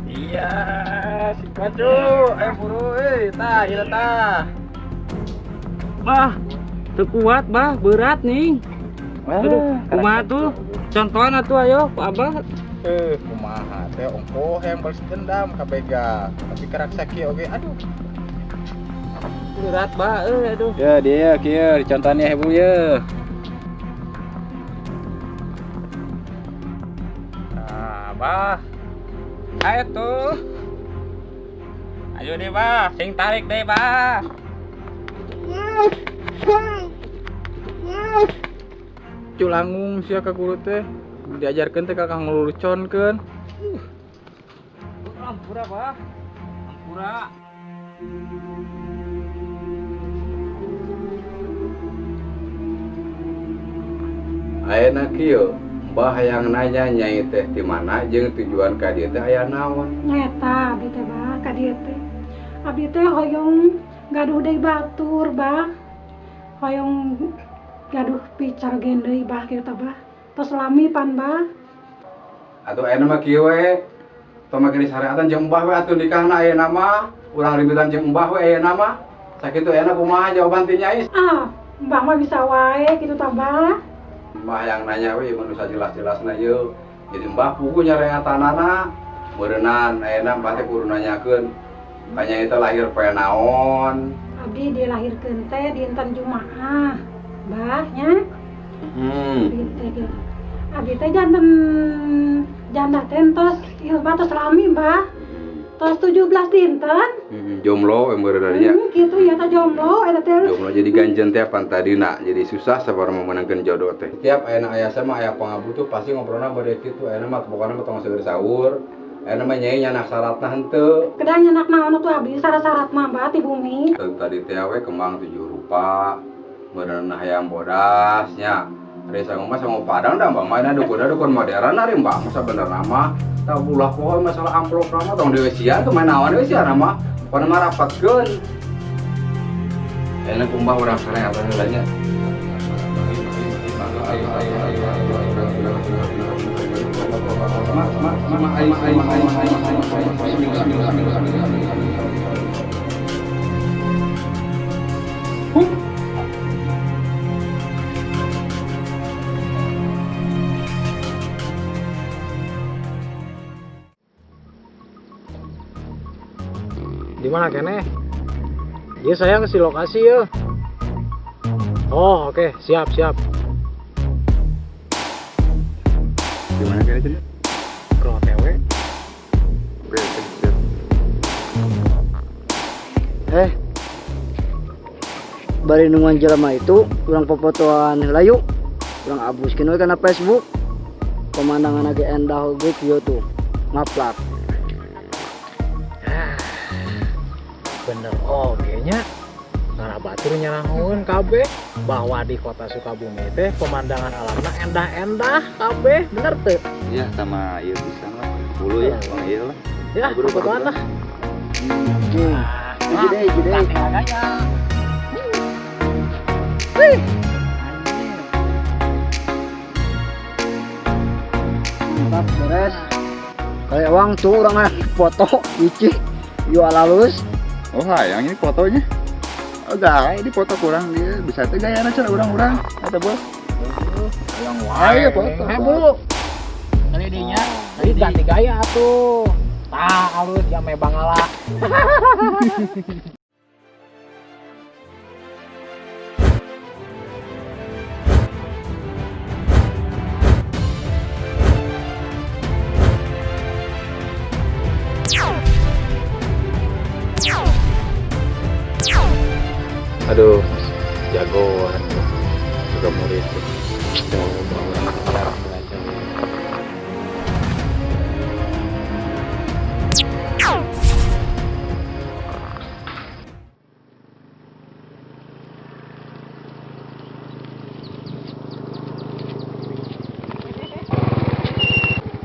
Iya, si pacu, ayo buru euy, tah ieu tah. Bah, teu kuat bah, berat nih. Aduh, kumaha tuh? Contohan atuh ayo, Pak Abah. Kumaha teh ongkoh hayang balas dendam ka begal, tapi kerak sakieu oge aduh. Berat bah, euy aduh. Ya dia kieu dicontohan ya ibu ye. Nah, bah. Ayo tuh. Ayo deh, bah, sing tarik deh, bah. Culangung sia ka guru teh diajarkeun teh ka kang ngeluconkeun. Ampura, bah. Ampura. Ayeuna kieu, Mbah hayang nanya nyai teh di mana jeung tujuan ka dieu teh aya naon? Nyeta abdi teh bah ka dieu teh. Abdi teh hoyong gaduh deui batur bah. Hoyong gaduh picarogeun deui bah kieu teh bah. Tos lami pan bah. Atuh ayeuna mah kieu we. Tong make disareatan jeung Mbah we atuh nikahna ayeuna mah. Urang ributan jeung Mbah we ayeuna mah. Sakitu ayeuna kumaha jawaban ti Nyai? Ah, Mbah mah bisa wae kitu tah bah. Mbah yang nanya we mun usah jelas-jelasna ieu. Jadi Mbah puguh nyareatanana. Meureunnan ayeuna Mbah teh kudu nanyakeun. Ka Nyai teh lahir poe naon? Abdi dilahirkeun teh dinten Jumaah. Bah nya. Abdi teh kieu. Abdi teh janten janda teh tos ieu mah tos lami Mbah. Tos 17 dinten. Jomblo we meureunna nya. Kitu ya teh jomblo eta teh. Jomblo jadi ganjen teh pan tadina. Jadi susah sabar memenangkeun jodoh teh. Tiap ayeuna aya sama aya pangabutuh pasti ngobrolna bade kitu. Ayeuna mah pokona mah tong seueur sahur. Ayeuna mah nyai nyanak syaratna henteu. Kedah nyanak naon atuh abdi syarat-syarat mah Mbah ti bumi. Tadi teh we kembang 7 rupa. Meureunna hayang bodas nya. Ari sangu mah sangu padang dah Mbah mah dukun modern ari Mbah mah sabenerna mah. Tah ulah poho masalah amplop mah tong dieusian tuh main naon eusian mah. Pokona mah rapatkeun. Ayeuna ku Mbah urang sareatan heula nya. Di mana kene? Iya saya ke si lokasi ya. Oh oke, siap siap. Di mana kene Cen? Ke OTW. Oke, oke, siap. Bari nungguan jelema itu, urang popotoan heula yuk. Urang abuskeun we kana Facebook. Pemandangan ge endah oge kieu tuh. Ngaplak. Bener oge nya. Ngarah batur nyarahoeun kabeh bahwa di kota Sukabumi teh pemandangan alamna endah-endah kabeh, bener teu? Ya sama ieu pisan lah. Bulu ya, bang ieu lah. Ya, Buru fotoan lah. Hiji deui, hiji deui. Wih. Mantap, beres. Kayak uang tuh orang foto icih, yo alus. Oh, hayang ini fotonya. Oh, gaya ini foto kurang dia bisa teh gayana cenah urang-urang eta bos. Hayang wae. Ayo foto. Hei, bulu. Kali dinya, tadi ganti gaya atuh. Tah alus jame bangala. Aduh, jagoan tuh. Juga murid tuh. Coba orang cara belajar.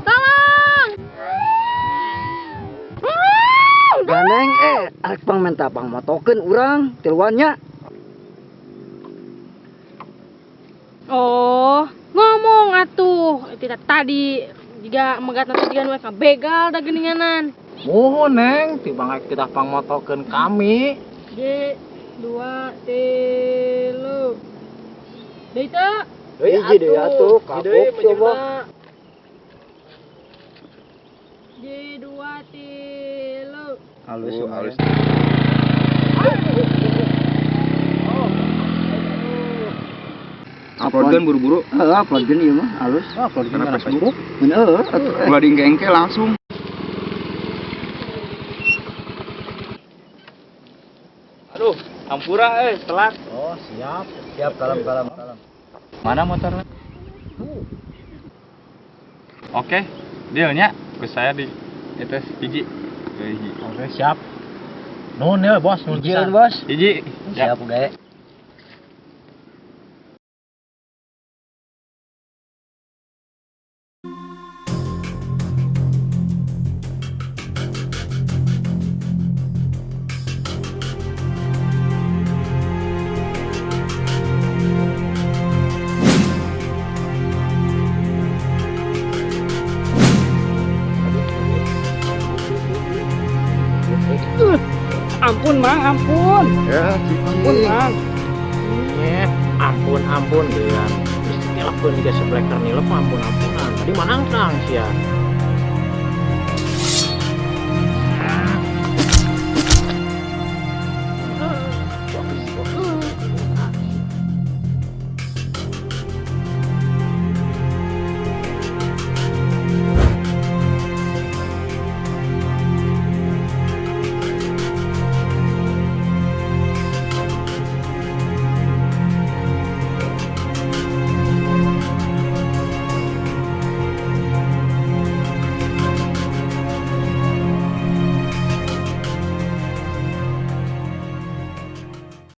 Tolong! Gandeng, arek pang menta pang motokeun urang tiluannya. Oh, ngomong atuh. Tidak tadi Jiga megat nanti jiga nu begal da geuninganan. Muhun, Neng, tibang kita pangmotokeun kami. Hiji, dua, tilu. Deui teu? Hiji deui atuh, kapok coba. Hiji, dua, tilu. Halus, Oh, halus. Uploadkan buru-buru. Heeh, uploadkeun ieu mah halus. Upload Karena Facebook. Bener heueuh atuh. Ulah diengke-engke langsung. Aduh, ampura telat. Oh, siap. Siap, kalem kalem kalem. Mana motornya? Oke, dealnya ke saya di itu hiji. Ke hiji. Oke, siap. Nuhun ya, Bos, nuhun Hiji pisan. bos. Hiji. Ya. Siap gae. Ampun, Mang, ampun. Ya, Ampun, Mang. Nyeh, ampun ampun dia. Terus nilep juga sebleker nilep ampun ampunan. Tadi manang terang sih ya.